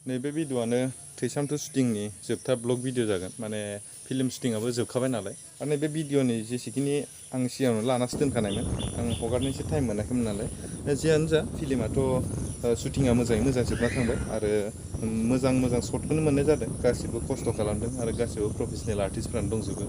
नैबे भिडिअ'आनो थैसामथु शुटिंनि जोबथा blog video जागोन माने फिल्म शुटिंआबो जोबखाबाय नालाय आरो नैबे भिडिअ'नि जेसेखिनि आं सिगाङावनो लानासो दोनखानायमोन आं हगारनोसो टाइम मोनाखैमोन नालाय जियानो जा फिल्माथ' शुटिंआ मोजाङै मोजां जोबना थांबाय आरो मोजां मोजां शटखौनो मोननाय जादों गासिबो खस्थ' खालामदों आरो गासिबो प्रफेसनेल आर्टिस्टफ्रानो दंजोबो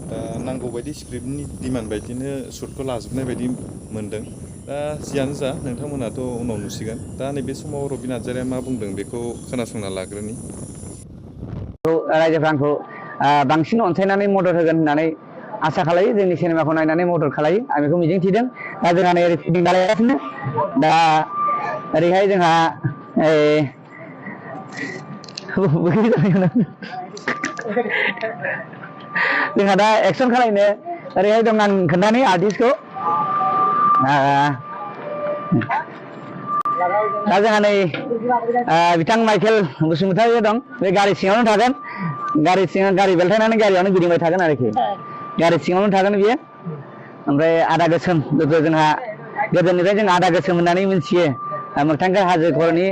दा नांगौ बायदि स्क्रिप्टनि डिमान्ड बायदिनो शटखौ लाजोबनाय बायदि मोनदों दा जियानो जा नोंथांमोनाथ' उनाव नुसिगोन दा नैबे समाव रबि नार्जारिया मा बुंदों बेखौ खोनासंना लाग्रोनि रायजोफ्रा आंखौ बांसिन अनसायनानै मदद होगोन होननानै आसा खालायो जोंनि सिनेमाखौ नायनानै मदद खालायो आं बेखौ मिजिंथिदों दा जोंहा नै शुटिं बानायगासिनो दा ओरैहाय जोंहा जोंहा दा एक्सन खालायनो ओरैहाय दं आं खोन्थानि आर्टिस्टखौ दा जोंहा नै बिथां माइकेल बसुमतारी दं बे गारि सिङावनो थागोन गारि बेलथायनानै गारियावनो गिदिंबाय थागोन आरोखि गारि सिङावनो थागोन बियो ओमफ्राय आदा गोसोम जोंहा गोदोनिफ्राय जों आदा गोसोम होननानै मिथियो मोगथांखर हाजो खर'नि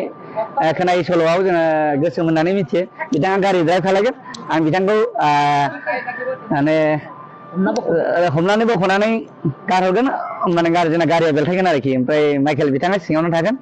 खोनायै सल'आव जोङो गोसोम होननानै मिथियो बिथाङा गारि ड्राइभ खालायगोन आं बिथांखौ माने हमनानै बख'नानै गारहरगोन होमबानो जोंना गारिया बेलथायगोन आरोखि ओमफ्राय माइकेल बिथाङा सिङावनो थागोन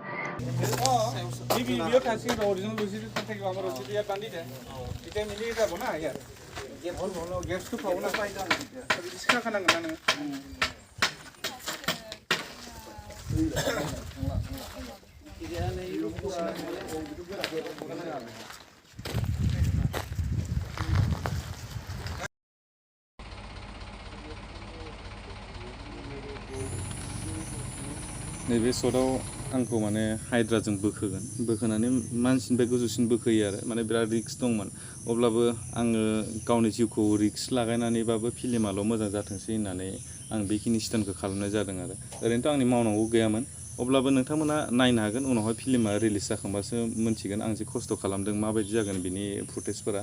नैबे शटआव आंखौ माने हाइड्राजों बोखोनानै मानसिनिफ्राय गोजौसिन बोखोयो आरो माने बिराद रिक्स दंमोन अब्लाबो आङो गावनि जिउखौ रिक्स लागायनानैबाबो फिल्माल' मोजां जाथोंसै होननानै आं बेखिनि स्टान्टखौ खालामनाय जादों आरो ओरैनोथ' आंनि मावनांगौ गैयामोन अब्लाबो नोंथांमोना नायनो हागोन उनावहाय फिल्मा रिलिज जाखांबासो मोनथिगोन आं जे खस्थ' खालामदों माबायदि जागोन बिनि फुटेजफोरा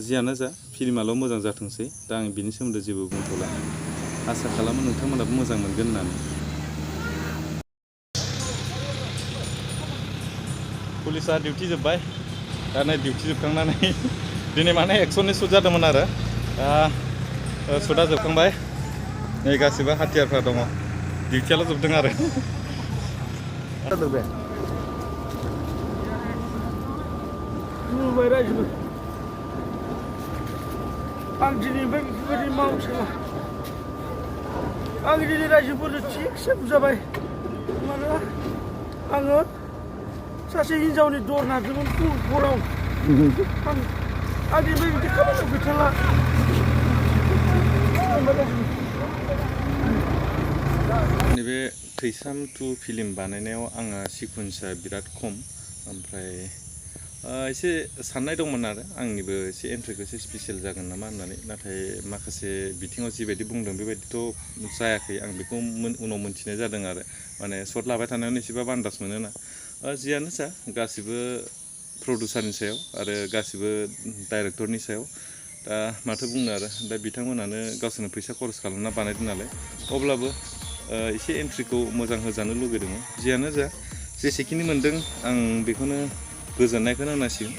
जियानो जा फिल्माल' मोजां जाथोंसै दा आं बिनि सोमोन्दै जेबो बुंथ'ला आसा खालामो नोंथांमोनाबो मोजां मोनगोन होननानै पुलिसा डिउटि जोब्बाय दा नै डिउटि जोबखांनानै दिनै माने एक्सननि शुट जादोंमोन आरो दा शुटआ जोबखांबाय नै गासिबो हाथियारफ्रा दङ डिउटियाल' जोबदों आरो आं दिनैनिफ्राय बेफोरबायदि मावसोला आं दिनै रायजोफोरनो थिगसे बुजाबाय मानोना आङो सासे हिन्जावनि दर नारदोंमोन हराव आं दिनै बिदि खामानियाव गैथारला नैबे थैसाम 2 फिल्म बानायनायाव आंहा सिकुवेन्सआ बिराद खम ओमफ्राय एसे साननाय दंमोन आरो आंनिबो एसे एन्ट्रिखौ एसे स्पेसियेल जागोन नामा होननानै नाथाय माखासे बिथिङाव जिबायदि बुंदों बेबायदिथ' जायाखै आं बेखौ उनाव मोनथिनाय जादों आरो माने शट लाबाय थानायावनो एसेबाबो आन्दाज मोनोना जियानो जा गासिबो प्रडिउसारनि सायाव आरो गासिबो डाइरेक्टरनि सायाव दा माथो बुंनो आरो दा बिथांमोनानो गावसोरनो फैसा खरस खालामना बानायदों नालाय अब्लाबो एसे एन्ट्रिखौ मोजां होजानो लुगैदोंमोन जियानो जा जेसेखिनि मोनदों आं बेखौनो गोजोननायखौनो होनांसिगोन